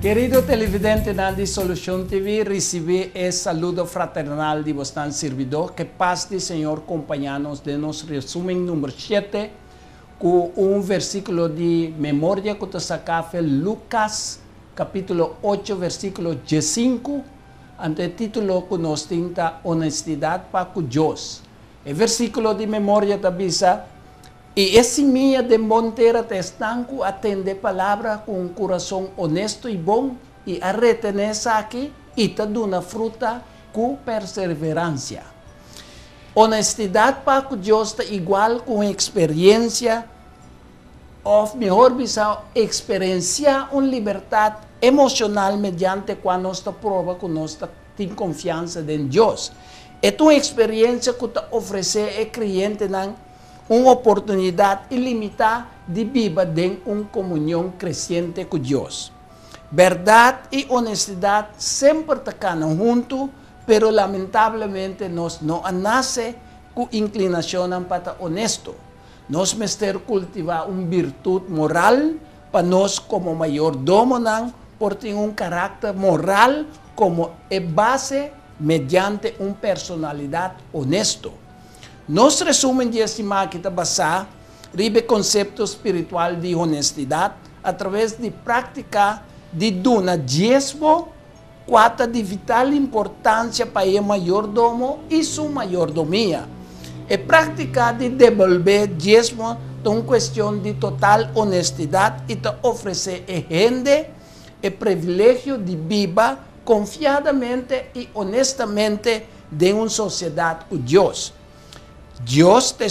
Kerido televidentenan di Solucion TV, ricibi e saludo fraternal di bosnan sirbidor. Cu paz di Señor compaña nos den nos resumen number 7, cu un versiculo di memoria cu ta saca for di Lucas capitulo 8 versiculo 15. Anto e titulo cu nos tin ta "Honestidad pa cu Dios". E versiculo di memoria ta bisa: "Y e simia den bon tera ta esnan cu a tende palabra cu un curason honesto y bon y a retene esaki y ta duna fruta cu perseverancia". Honestidad pa cu Dios ta igual cu experiencia, of mihor bisa, experiencia un libertad emocional mediante cua nos ta proba cu nos tin confiansa den Dios. E ta un experiencia cu ta ofrece e creyentenan un oportunidad ilimita di biba den un comunion creciente cu Dios. Berdad y honestidad semper ta hunto, pero lamentablemente nos no a nace cu inclinacion pa ta honesto. Nos mester cultiva un virtud moral pa nos como mayordomonan por tin un caracter moral como e base mediante un personalidad honesto. Nos resumen di e siman aki ta basa riba concepto spiritual di honestidad a traves di practica di duna diesmo, cua ta di vital importancia pa e mayordomo y su mayordomia. E practica di debolbe diesmo ta un cuestion di total honestidad y ta ofrece e hende e privilegio di biba confiadamente y honestamente den un sociedad cu Dios. Dios ta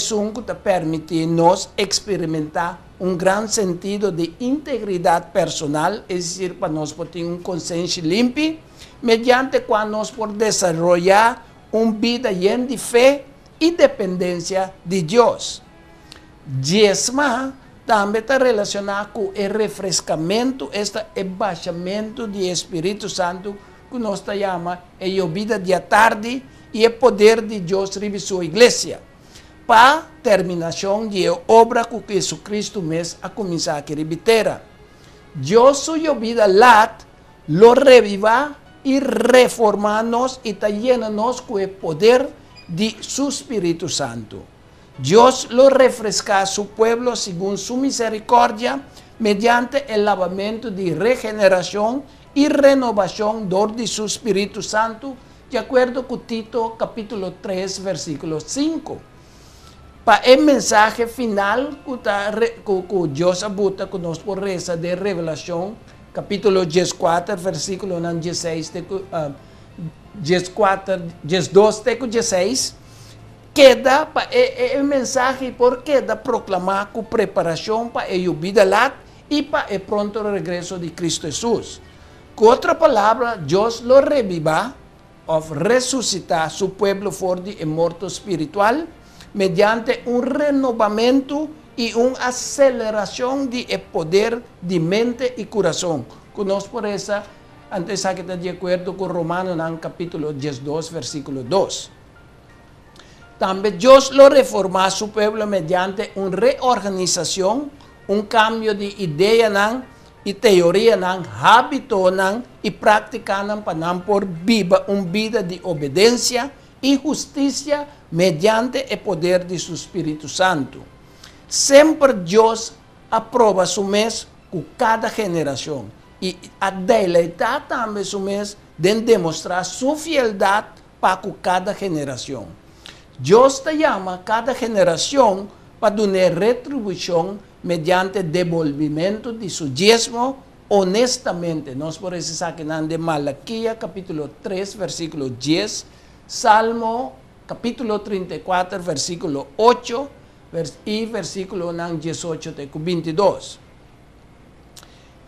ta permiti nos experimenta un gran sentido di integridad personal, es decir, pa nos por tin un consenshi limpi, mediante cua nos por desaroya un bida yen di fe y dependencia di Dios. Diesma tambe ta relaciona cu e refrescamento, esta e bashamento di Spirito Santo, cu nos ta yama e yobida di atardi y e poder di Dios riba su iglesia, pa terminacion di obra cu Jesucristo mes a cuminsa aki riba tera. Dios su yobida lat lo reviva y reforma nos y ta yena nos cu e poder di su Spirito Santo. Dios lo refresca su pueblo segun su misericordia mediante e lavamento di regeneracion y renobacion door di su Spirito Santo, di acuerdo cu Tito capitulo 3, versiculo 5. Pa e mensahe final cu Dios a buta cu nos por resa den Revelacion, capitulo 14, versiculo 16, 14, 12 te 16, keda pa e mensahe por keda proclama cu preparacion pa e yobida lat y pa e pronto regreso di Cristo Jesus. Cu otro palabra, Dios lo reviva of resusita su pueblo for di morto spiritual mediante un renobamento y un aceleracion di poder di mente y curason. Cu nos por resa, anto aki ta di acuerdo cu Romanonan capitulo 12, versiculo 2. Tambe Dios lo reforma su pueblo mediante un reorganisacion, un cambio di ideanan y teorianan, habitonan y practicanan pa nan por biba un bida di obediencia y husticia mediante e poder di su Spirito Santo. Semper Dios a proba su mes cu cada generacion y a deleita tambe su mes di demostra su fieldad pa cu cada generacion. Dios ta yama cada generacion pa duna retribucion mediante debolbimento di su diesmo honestamente. Nos por resa esaki den Malakia capitulo 3, versiculo 10, Salmo capitulo 34, versiculo 8 y versiculo 18 te 22.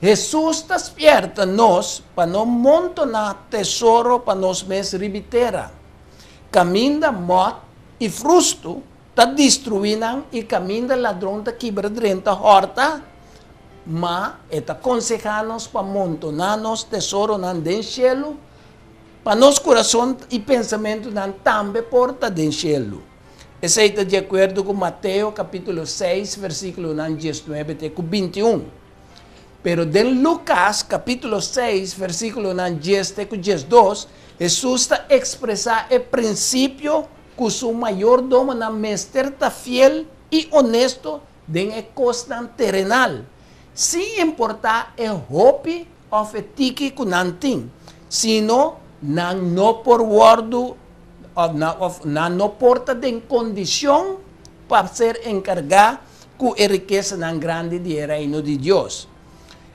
Jesus ta spierta nos pa no montona tesoro pa nos mes riba tera. Caminda mot y frusto ta destrui nan y caminda ladron ta kibra drenta horta, ma e ta conseha nos pa montona nos tesoronan den cielo, pa nos curason y pensamentonan tambe por ta den cielo. Esey ta di acuerdo cu Mateo capitulo 6, versiculo 19 te 21. Pero den Lukas kapítulo 6, versíkulonan 10 te ku 12, Hesus ta ekspresá e prinsipio ku su mayordomonan mester ta fiel i honesto den e kosnan terenal, sin importá e hopi òf e tiki ku nan tin, sino nan no por wòrdu òf nan no por ta den kondishon pa ser enkargá ku e rikesanan grandi di e Reino di Dios.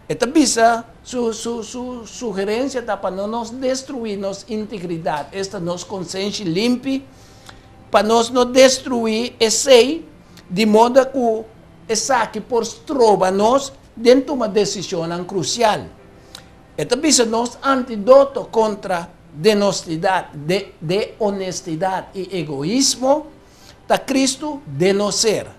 E ta bisa su su su sugerensia ta pa no nos destruí nos integridat, esta nos konsenshi limpi, pa nos no destruí esei di moda ku esaki por stroba nos den tuma desishonnan krusial. E ta bisa nos antidoto kontra denostidat, de dehonestidat i egoismo ta Kristu den nos ser.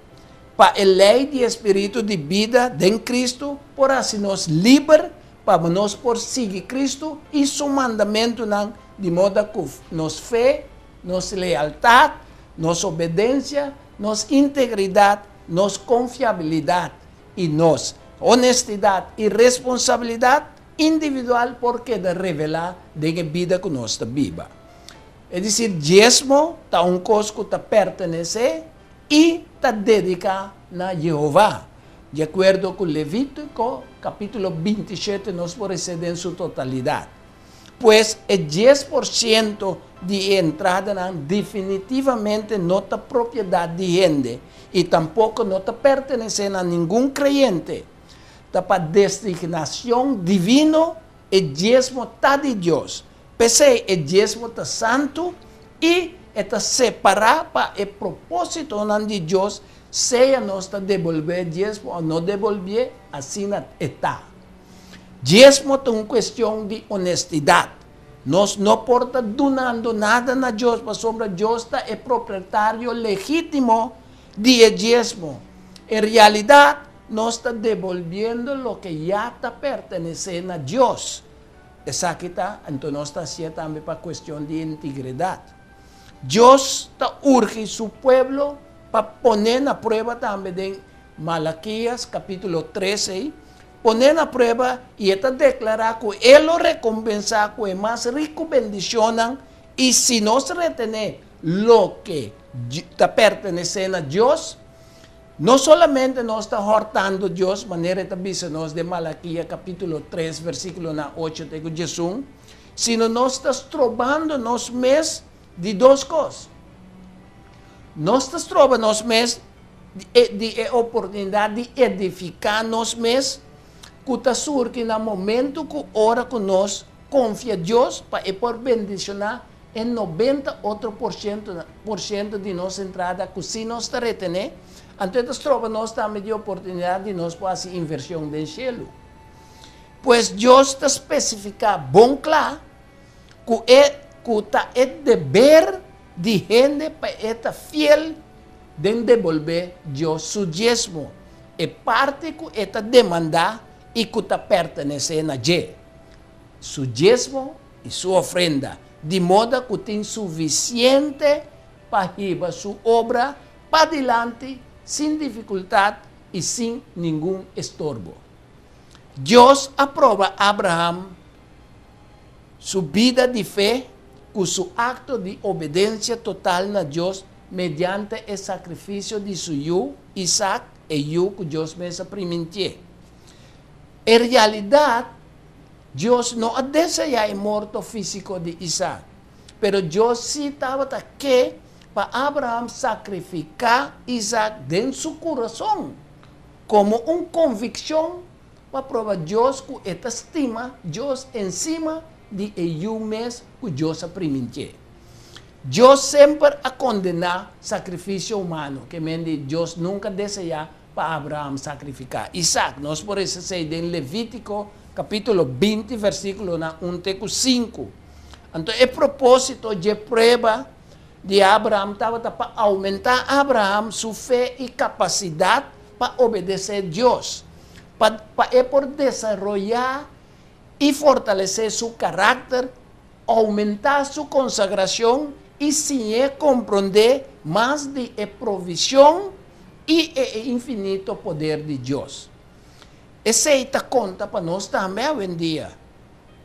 Pa e lei di e spiritu di bida den Kristu por hasi nos liber pa nos por sigui Kristu i su mandamentunan di moda ku nos fe, nos lealtat, nos obedensia, nos integridat, nos konfiabilidat i nos honestidat i responsabilidat individual por keda revelá den e bida ku nos ta biba. Es desir, diesmo ta un kos ku ta pertenesé i ta dediká na Jehová. Di akuerdo ku Levítiko kapítulo 27 nos por hesé den su totalidat. Pues e 10% di e entradanan definitivamente no ta propiedat di hende i tampoko no ta pertenesé na ningun kreyente. Ta pa designashon divino e diesmo ta di Dios. P'esei e diesmo ta santu i e ta separá pa e propósitonan di Dios, sea nos ta debolbé diesmo òf no debolbié, asina e ta. Diesmo ta un kuestion di honestidat. Nos no por ta dunando nada na Dios pasobra Dios ta e propietario legítimo di e diesmo. En realidat, nos ta debolbiendo loke ya ta pertenesé na Dios. Esaki ta, anto nos ta hasié tambe pa kuestion di integridat. Dios ta urgi su pueblo pa pon'é na prueba tambe den Malakias kapítulo 3 ei, pon'é na prueba i e ta deklará ku e lo rekompensá ku e mas riku bendishonnan i si nos retené loke ta pertenesé na Dios, no solamente nos ta hòrtando Dios, manera e ta bisa nos den Malakia kapítulo 3 versíkulonan 8 te ku 11, sino nos ta strobando nos mes di dos kos. Nos ta stroba nos mes di e oportunidat di edifiká nos mes ku ta surgi na momentu ku ora ku nos konfia Dios pa e por bendishoná e 90 otro por siento di nos entrada ku si nos ta retené, anto e ta stroba nos tambe di oportunidat di nos por hasi invershon den shelu. Pues Dios ta spesifiká bon kla ku e ku ta e deber di hende pa e ta fiel den debolbé Dios su diesmo, e parti ku e ta demandá i ku ta pertenesé na dje. Su diesmo i su ofrenda, di moda ku tin sufisiente pa hiba su obra padilanti sin difikultat i sin ningun estorbo. Dios a proba Abraham su bida di fe ku su akto di obedensia total na Dios mediante e sakrifisio di su yu Isaac, e yu ku Dios mes a primintié. En realidat, Dios no a deseá e morto físiko di Isaac, pero Dios sí tabata ke pa Abraham sakrifiká Isaac den su kurason, komo un konvikshon pa proba Dios ku e ta stima Dios ensima di e yu mes ku Dios a primintié. Dios semper a kondená sakrifisio humano, ke men di Dios nunka a deseá pa Abraham sakrifiká Isaac. Nos por lesa den Levítiko kapítulo 20, versíkulonan 1 te 5. Anto, e propósito di prueba di Abraham tabata pa oumentá Abraham su fe i kapasidat pa obedesé Dios, pa e por desaroyá i fortalesé su karakter, oumentá su konsagrashon i siñ'é komprondé mas di e provishon i e infinito poder di Dios. Esei ta konta pa nos tambe awendia.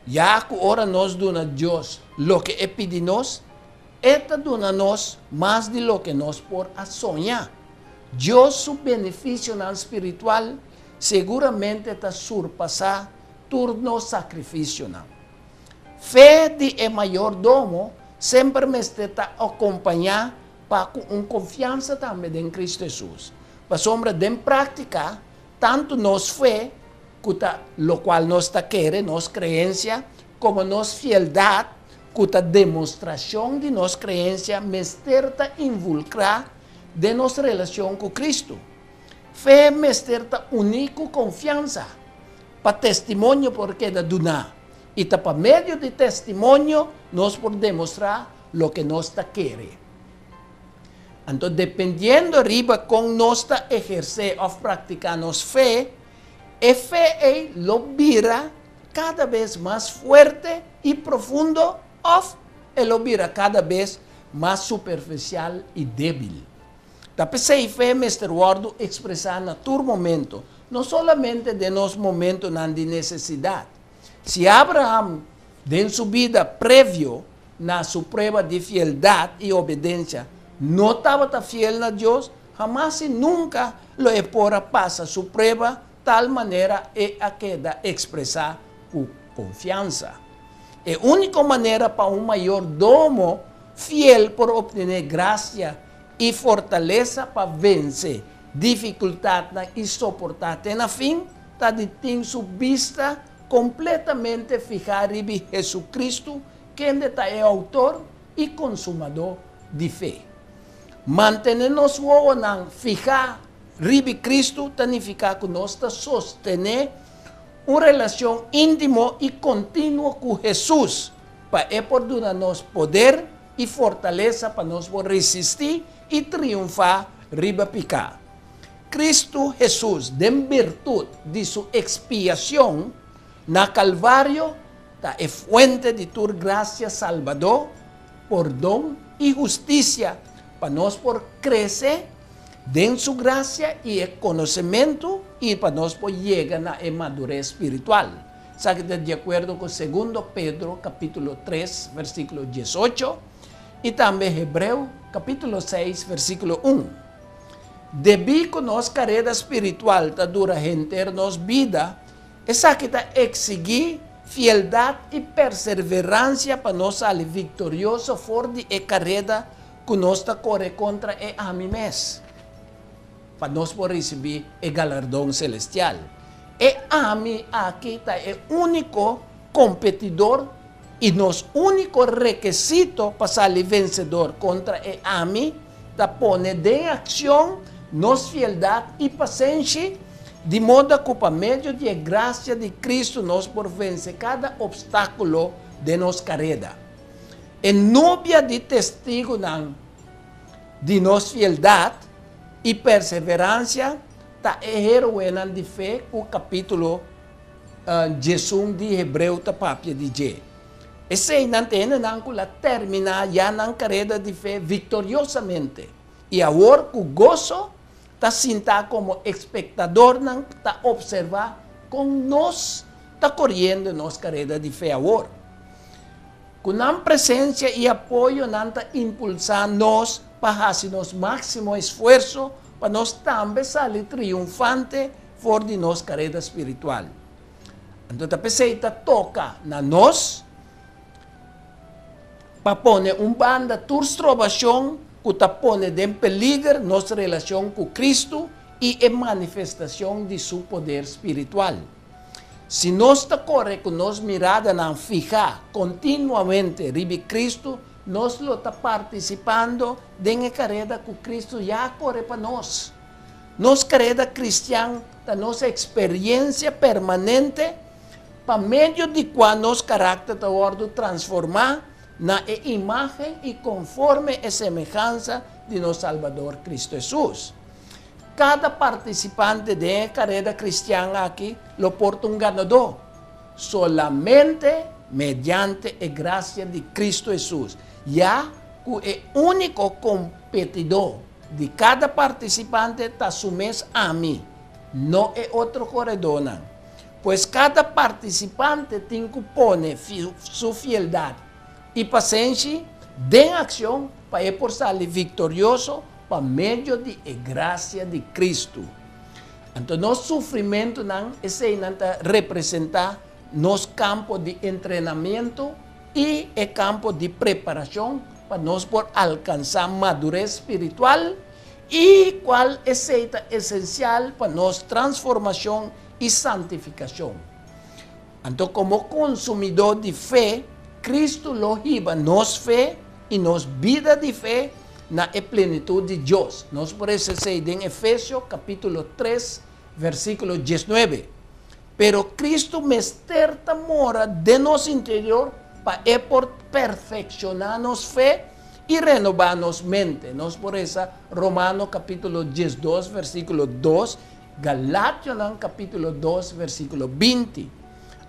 Ya ku ora nos duna Dios loke e pidi nos, e ta duna nos mas di loke nos por a soña. Dios su benefisionan spiritual seguramente ta surpasá tur nos sakrifisionan. Fe di e mayordomo semper mester ta akompañá pa ku un konfiansa tambe den Kristu Hesus. Pasobra den práktika, tantu nos fe, ku ta lokual nos ta kere, nos kreensia, komo nos fieldat, ku ta demostrashon di nos kreensia, mester ta invulkrá den nos relashon ku Kristu. Fe mester ta uní ku konfiansa, pa testimonio por keda duná, i ta pa medio di testimonio nos por demostrá loke nos ta kere. Anto dependiendo riba kon nos ta ehersé òf praktiká nos fe, e fe ei lo bira kada bes mas fuerte i profundo òf e lo bira kada bes mas superfisial i débil. Ta p'esei fe mester wòrdu ekspresá na tur momento, no solamente den nos momentonan di nesesidat. Si Abraham, den su bida previo na su prueba di fieldat i obedensia, no tabata fiel na Dios, hamas i nunka lo e por a pasa su prueba tal manera e a keda ekspresá ku konfiansa. E úniko manera pa un mayordomo fiel por optené grasia i fortalesa pa vense difikultatnan i soportá te na fin, ta di tin su bista kompletamente fihá riba Hesukristu, kende ta e outor i konsumadó di fe. Mantené nos wowonan fihá riba Kristu ta nifiká ku nos ta sostené un relashon íntimo i kontinuo ku Hesus pa e por duna nos poder i fortalesa pa nos por resistí i triunfá riba piká. Kristu Hesus, den birtut di su ekspiashon na Kalvario, ta e fuente di tur grasia salbadó, pordon i hustisia pa nos por krese den su grasia i e konosementu i pa nos por yega na e madures spiritual. Esaki ta di akuerdo ku Segundo Pedro kapítulo tres versíkulo diesocho i tambe Hebreo kapítulo seis versíkulo un. Debí ku nos kareda spiritual ta dura henter nos bida, esaki ta eksigí fieldat i perserveransia pa nos sali viktorioso for di e kareda ku nos ta kore kontra e ami mes, pa nos por risibí e galardon selestial. E ami aki ta e úniko kompetidor i nos úniko rekesito pa sali vensedor kontra e ami ta pone den akshon nos fieldat i pasenshi, di moda ku pa medio di e grasia di Kristu nos por vense kada opstákulo den nos kareda. E nubia di testigunan di nos fieldat i perseveransia ta e heroenan di fe ku kapítulo 11 di Hebreo ta papia di dje. Eseinan ta hendenan ku la terminá ya nan kareda di fe viktoriosamente i awor ku goso ta sintá komo espektadornan ta opservá kon nos ta koriendo nos kareda di fe awor. Ku nan presensia i apoyo nan ta impulsá nos pa hasi nos máksimo esfuerso pa nos tambe sali triunfante for di nos kareda spiritual. Anto ta p'esei ta toka na nos pa pone un banda tur strobashon ku ta pone den peliger nos relashon ku Kristu i e manifestashon di su poder spiritual. Si nos ta kore ku nos miradanan fihá kontinuamente riba Kristu, nos lo ta partisipando den e kareda ku Kristu ya a kore pa nos. Nos kareda kristian ta nos eksperensia permanente pa medio di kua nos karakter ta wòrdu transformá na e imágen i konforme e semehansa di nos Salbador Kristu Hesus. Kada partisipante den e kareda kristian aki lo por ta un ganadó solamente mediante e grasia di Kristu Hesus, ya ku e úniko kompetidó di kada partisipante ta su mes ami. no e otro koredónan. Pues kada partisipante tin ku pone su fieldat i pasenshi den akshon pa e por sali viktorioso pa medio di e grasia di Kristu. Anto nos sufrimentunan, eseinan ta representá nos kampo di entrenamentu i e kampo di preparashon pa nos por alkansá madures spiritual i kual esei ta esensial pa nos transformashon i santifikashon. Anto komo konsumidó di fe, Kristu lo hiba nos fe i nos bida di fe na e plenitut di Dios. Nos por lesa esei den Efesio kapítulo tres, versíkulo diesnuebe. Pero Kristu mester ta mora den nos interior pa e por perfekshoná nos fe i renobá nos mente. Nos por lesa Romano kapítulo diesdos, versíkulo dos Galationan kapítulo dos versíkulo 20.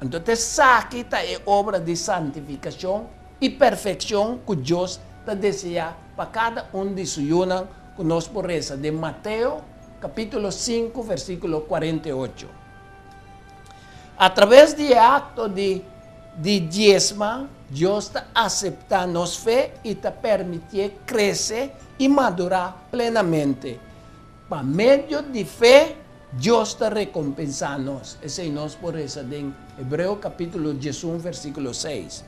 Anto esaki ta e obra di santifikashon i perfekshon ku Dios ta deseá pa kada un di su yunan ku nos por resa den Mateo kapítulo 5 versíkulo 48. Atraves di e akto di di diesma, Dios ta aseptá nos fe i ta permitié krese i madurá plenamente. Pa medio di fe, Dios ta rekompensá nos. Esei nos por resa den Hebreo kapítulo 11 versíkulo 6.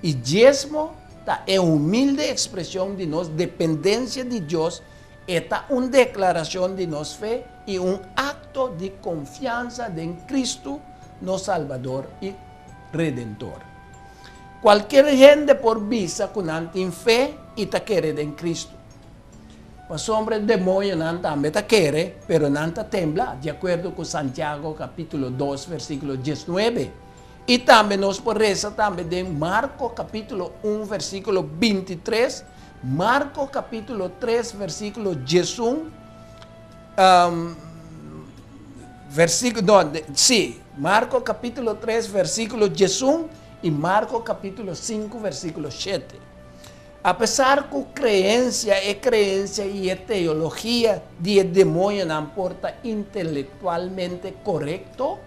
I diesmo ta e humilde ekspreshon di nos dependensia di Dios, e ta un deklarashon di nos fe i un akto di konfiansa den Kristu, nos Salbador i Redentor. Kualkier hende por bisa ku nan tin fe i ta kere den Kristu. Pasobra e demoñonan tambe ta kere, pero nan ta tembla, di akuerdo ku Santiago kapítulo 2 versíkulo 19. I tambe nos por resa tambe den Marko kapítulo 1 versíkulo 23, Marko kapítulo 3 versíkulo 11, versíkulo, no, sí, Marko kapítulo 3 versíkulo 11 i Marko kapítulo 5 versíkulo 7. Apesar ku kreensia, e kreensia i e teologia di e demoñonan por ta intelektualmente korekto,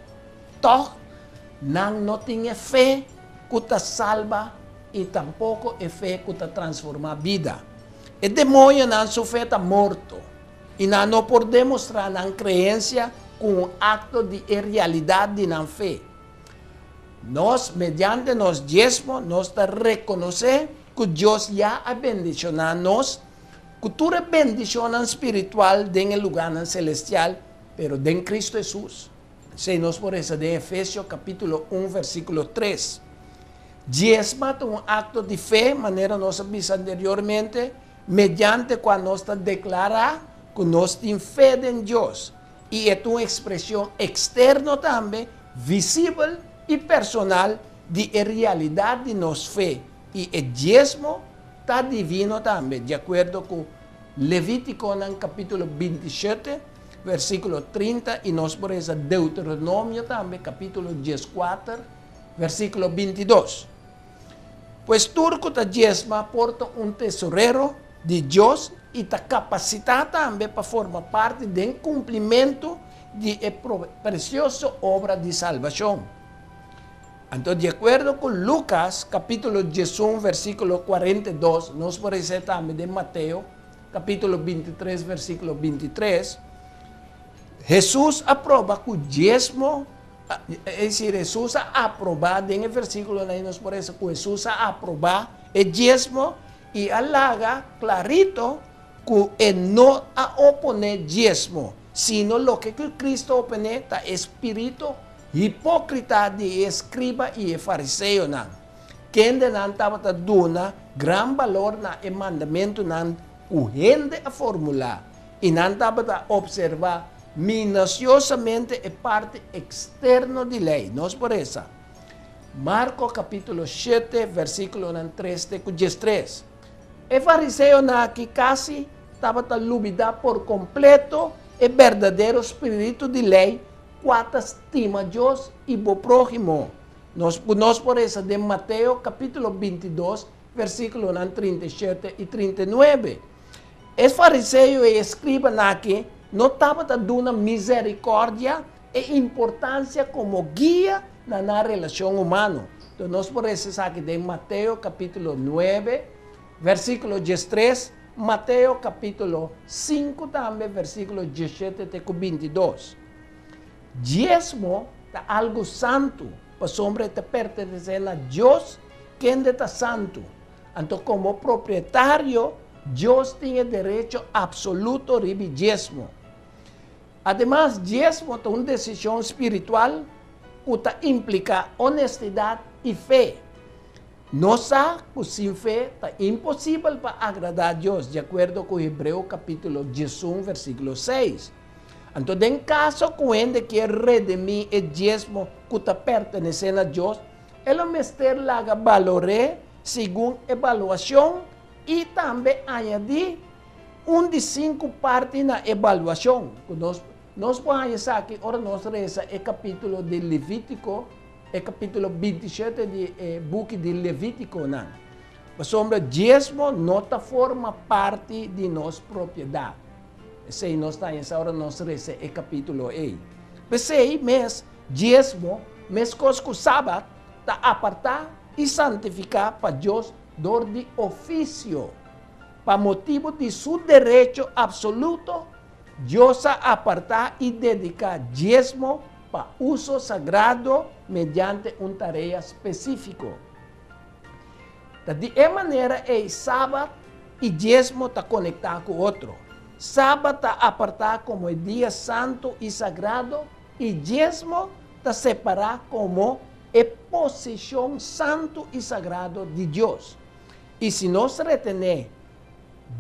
tòg nan no tin e fe ku ta salba i tampoko e fe ku ta transformá bida. E demoñonan su fe ta morto i nan no por demostrá nan kreensia ku un akto di e realidat di nan fe. Nos, mediante nos diesmo, nos ta rekonosé ku Dios ya a bendishoná nos ku tur e bendishonnan spiritual den e lugánan selestial, pero den Kristu Hesus. Esei nos por resa den Efesio kapítulo 1 versíkulo 3. Diesma ta un akto di fe, manera nos a bisa anteriormente, mediante kua nos ta deklará ku nos tin fe den Dios. I e ta un ekspreshon eksterno tambe, visibel i personal, di e realidat di nos fe. I e diesmo ta divino tambe, di akuerdo ku Levítikonan kapítulo 27, versíkulo 30 i nos por resa Deuteronomio tambe kapítulo 14, versíkulo 22. Pues tur ku ta diesma por ta un tesorero di Dios i ta kapasitá tambe pa forma parti den kumplimentu di e presioso obra di salbashon. Anto di akuerdo ku Lukas kapítulo 11 versíkulo 42, nos por resa tambe den Mateo kapítulo 23 versíkulo 23, Hesus a proba ku diesmo, es desir, Hesus a aprobá, den e versíkulonan ei nos por resa ku Hesus a aprobá e diesmo i a laga klarito ku e no a oponé diesmo, sino loke ku Kristu a oponé ta e spiritu hipókrita di e eskriba i e fariseonan, kendenan tabata duna gran balor na e mandamentunan ku hende a formulá, i nan tabata opservá minusiosamente e parti eksterno di Lei. Nos por resa Marko kapítulo 7, versíkulonan 3 te ku 13. E fariseonan aki kasi tabata lubidá por kompleto e berdadero spiritu di Lei, kua ta stima Dios i bo próhimo. Nos ku nos por resa den Mateo kapítulo 22, versíkulonan 37 i 39. E fariseo i e eskribanan aki no tabata duna miserikòrdia e importansia komo guia na nan relashon humano. Entonces nos por lesa esaki den Mateo kapítulo 9, versíkulo 13, Mateo kapítulo 5 tambe, versíkulo 17 te ku 22. Diesmo ta algu santu, pasobra e ta pertenesé na Dios, kende ta santu. Anto komo propietario, Dios tin e derecho apsoluto riba e diesmo. Ademas, diesmo ta un desishon spiritual ku ta impliká onestidat i fe. Nos sa ku sin fe ta imposibel pa agradá Dios, di akuerdo ku Hebreo kapítulo 11 versíkulo 6. Anto den kaso ku hende kier redimí e diesmo ku ta pertenesé na Dios, e lo mester laga balor'é segun evaluashon i tambe añadí un di sinku parti na evaluashon. Ku nos nos por haña esaki ora nos resa e kapítulo di Levítiko, e kapítulo 27 di e buki di Levítikonan. Pasobra diesmo no ta forma parti di nos propiedat. Esei nos ta haña sa ora nos resa e kapítulo ei. P'esei mes, diesmo, meskos ku Sabat, ta apartá i santifiká pa Dios dor di ofisio. Pa motibu di su derecho apsoluto, Dios a apartá i dediká diesmo pa uso sagrado mediante un tarea spesífiko. Ta di e manera ei Sabat i diesmo ta konektá ku otro. Sabat ta apartá komo e dia santu i sagrado i diesmo ta separá komo e posishon santu i sagrado di Dios. I si nos retené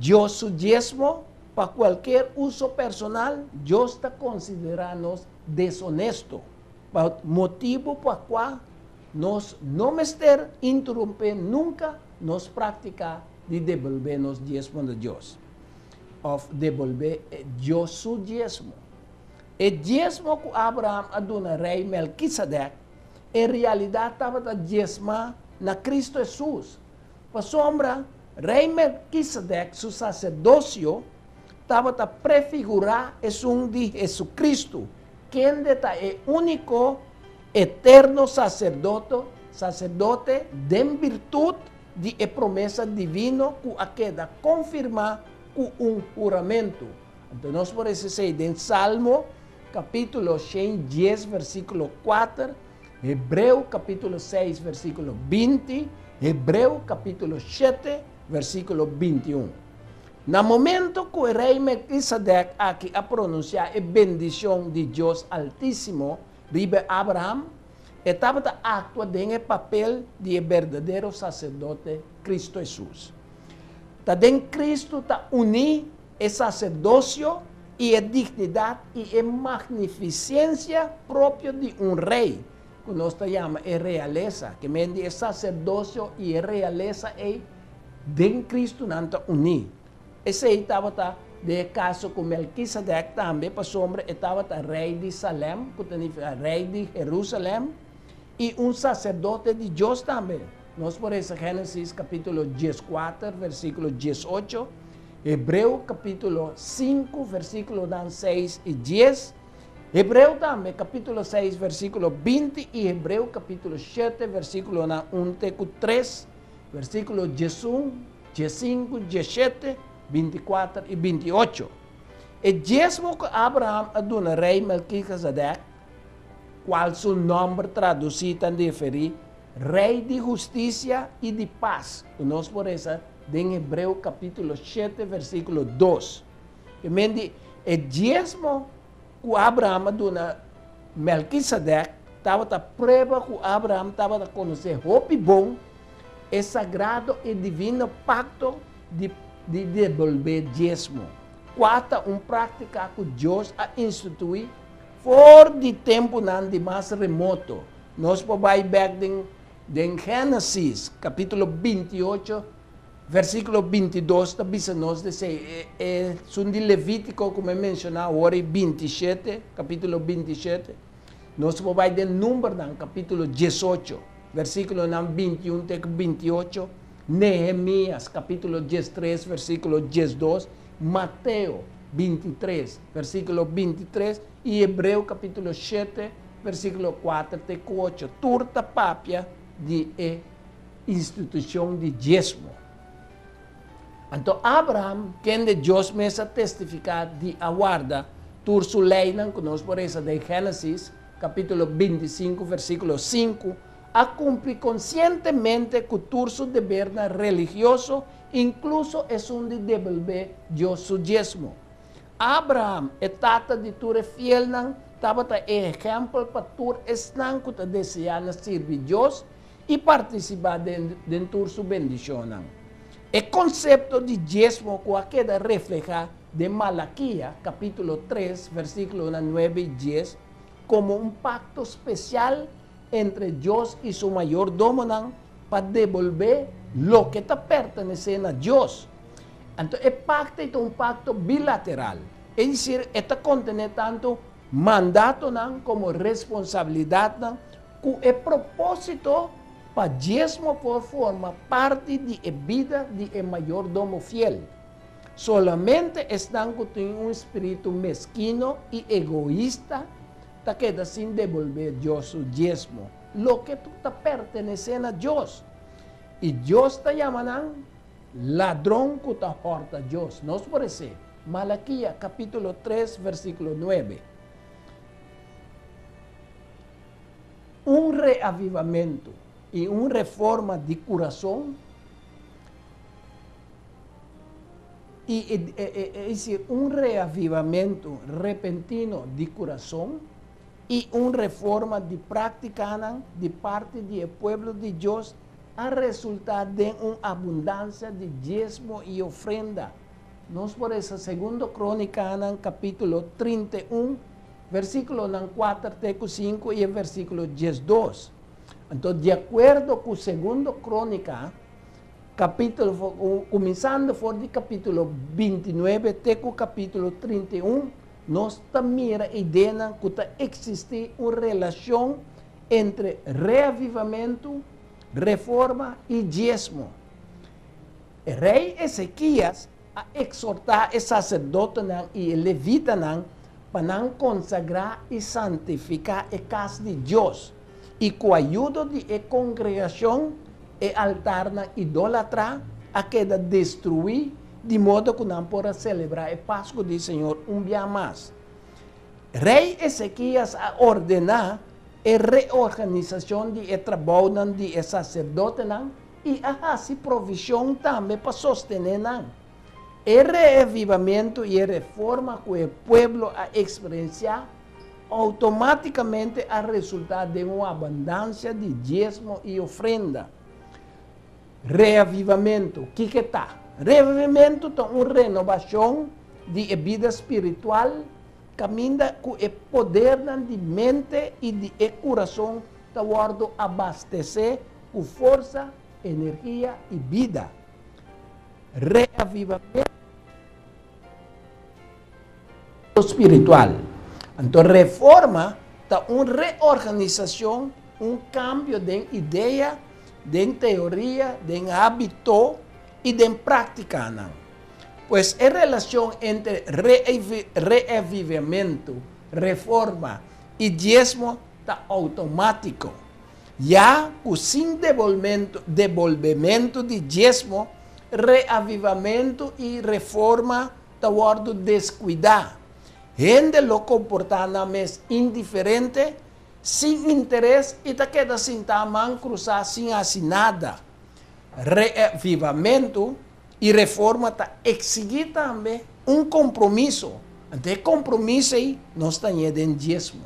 Dios su diesmo pa kualker uso personal, Dios ta konsiderá nos deshonesto, pa motibu pa kua nos no mester interumpé nunka nos práktika di debolbé nos diesmo na Dios, òf debolbé Dios su diesmo. E diesmo ku Abraham a duna Rei Melkisedek en realidat tabata diesmá na Kristu Hesus, pasobra Rei Melkisedek su saserdosio tabata prefigurá esun di Hesukristu, kende ta e úniko eterno saserdote den birtut di e promesa divino ku a keda konfirmá ku un huramentu. Anto nos por hasi esei den Salmo kapítulo 110 versíkulo 4, Hebreo kapítulo 6 versíkulo 20, Hebreo kapítulo 7 versíkulo 21. Na momento ku e rei Melkisedek aki a pronunsiá e bendishon di Dios Altísimo riba Abraham, e tabata aktua den e papel di e berdadero saserdote Kristu Hesus. Ta den Kristu ta uní e saserdosio i e dignidat i e magnifisiensia propio di un rei, ku nos ta yama e realesa. Ke men di e saserdosio i e realesa ei den Kristu nan ta uní. Esei tabata den e kaso ku Melkisedek tambe, pasobra e tabata rei di Salem, ku ta nifiká rei di Herusalèm, i un saserdote di Dios tambe. Nos por lesa Génesis kapítulo 14, versíkulo 18, Hebreo kapítulo 5, versíkulonan 6 i 10, Hebreo tambe kapítulo 6, versíkulo 20 i Hebreo kapítulo 7, versíkulonan 1 te ku 3, versíkulo 11, 15, 17, 24 i 28. E diesmo ku Abraham a duna rei Melkisedek, kual su nòmber tradusí ta referí Rei di hustisia i di pas, ku nos por resa den Hebreo kapítulo 7 versíkulo 2. Ke men di e diesmo ku Abraham a duna Melkisedek tabata prueba ku Abraham tabata konosé hopi bon e sagrado i divino pakto di di debolbé diesmo, kua ta un práktika ku Dios a instituí for di tempunan di mas remoto. Nos por bai bèk den den Génesis kapítulo 28 versíkulo 22 ta bisa nos di esei. E esun di Levítiko ku mi a menshoná awor ei 27, kapítulo 27. Nos por bai den Numbernan kapítulo 18, versíkulonan 21 te ku 28, Nehemías kapítulo 13, versíkulo 12, Mateo. 23, versíkulo 23 i Hebreo kapítulo 7, versíkulo 4 te ku 8. Tur ta papia di e institushon di diesmo. Anto Abraham, kende Dios mes a testifiká di a warda tur su leinan ku nos por resa den Génesis kapítulo 25, versíkulo 5, a kumpli konsientemente ku tur su debernan religioso, inkluso esun di debolbé Dios su diesmo. Abraham, e tata di tur e fielnan, tabata e ehèmpel pa tur esnan ku ta deseá na sirbi Dios i partisipá den tur su bendishonnan. E konsepto di diesmo ku a keda reflehá den Malakia kapítulo 3, versíkulonan 9 i 10, komo un pakto spesial entre Dios i su mayordomonan pa debolbé loke ta pertenesé na Dios. Anto e pakto ei ta un pakto bilateral, es desir, e ta kontené tantu mandatonan komo responsabilidatnan ku e propósito pa diesmo por forma parti di e bida di e mayordomo fiel. Solamente esnan ku tin un spiritu meskino i egoista ta keda sin debolbé Dios su diesmo, loke ta pertenesé na Dios. I Dios ta yama nan ladron ku ta hòrta Dios. Nos por esei Malakia kapítulo 3 versíkulo 9. Un reavivamentu i un reforma di kurason, i es desir, un reavivamentu repentino di kurason i un reforma di práktikanan di parti di e pueblo di Dios a resultá den un abundansia di diesmo i ofrenda. Nos por lesa Segundo Krónikanan kapítulo 31, versíkulonan 4 te ku 5 i e versíkulo 12. Anto, di akuerdo ku Segundo Krónika, kapítulo, kuminsando for di kapítulo 29 te ku kapítulo 31, nos ta mira ideanan ku ta eksistí un relashon entre reavivamentu, reforma i diesmo. Rei Ezekias a eksortá e saserdotenan i e levitanan pa nan konsagrá i santifiká e kas di Dios, i ku ayudo di e kongregashon e altarnan idólatrá a keda destruí di modo ku nan por a selebrá e Pasku di Señor un bia mas. Rei Ezekias a ordená e reorganisashon di e trabounan di e saserdotenan i a hasi provishon tambe pa sostené nan. E reavivamentu i e reforma ku e pueblo a eksperensiá outomátikamente a resultá den un abundansia di diesmo i ofrenda. Reavivamentu, kiko e ta? Reavivamentu ta un renobashon di e bida spiritual kaminda ku e podernan di mente i di e kurason ta wòrdu abastesé ku forsa, energia i bida. Reavivamentu spiritual. Anto reforma ta un reorganisashon, un kambio den idea, den teoria, den hábito i den práktikanan. Pues e relashon entre reavivamentu, reforma i diesmo ta outomátiko, ya ku sin debolbementu di diesmo, reavivamentu i reforma ta wòrdu deskuidá. Hende lo komportá nan mes indiferente, sin interes i ta keda sintá man krusá sin hasi nada. Reavivamentu i reforma ta eksigí tambe un kompromiso. Anto e kompromiso ei nos ta hañ'é den diesmo.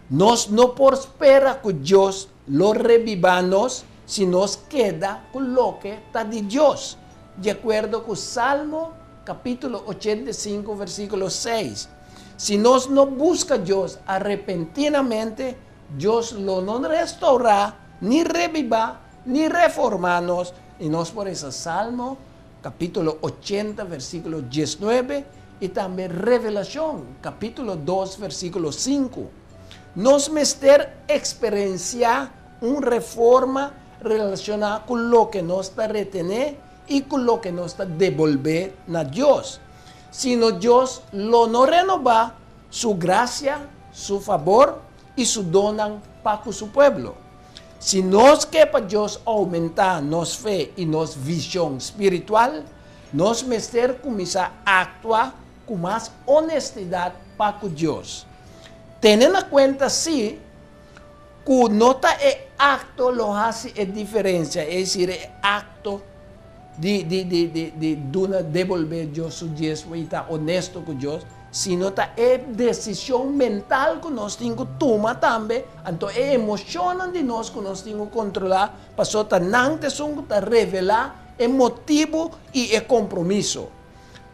Nos no por spera ku Dios lo rebibá nos si nos keda ku loke ta di Dios, di akuerdo ku Salmo kapítulo 85 versíkulo 6. Si nos no buska Dios arepentinamente, Dios lo no restourá, ni rebibá, ni reformá nos. I nos por resa Salmo kapítulo 80 versíkulo 19 i tambe Revelashon kapítulo 2 versíkulo 5. Nos mester eksperensiá un reforma relashoná ku loke nos ta retené i ku loke nos ta debolbé na Dios. Sino Dios lo no renobá Su grasia, Su fabor i Su donnan pa ku Su pueblo. Si nos ke pa Dios oumentá nos fe i nos vishon spiritual, nos mester kuminsá aktua ku mas honestidat pa ku Dios. Tene na kuenta sí ku no ta e akto lo hasi e diferensia, es desir e akto di di di di di duna debolbé Dios su diesmo i ta honesto ku Dios, sino ta e desishon mental ku nos tin ku tuma tambe, anto e emoshonnan di nos ku nos tin ku kontrolá, pasobra ta nan ta esun ku ta revelá e motibu i e kompromiso.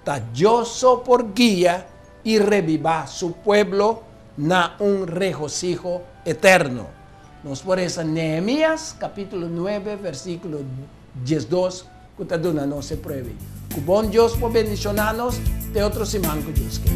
Ta Dios so por guia i rebibá su pueblo na un regosiho eterno. Nos por resa Nehemías capítulo nuebe versículo 12 ku ta duna nos e prueba ei. Ku bon Dios por bendishoná nos te otro siman ku Dios ke.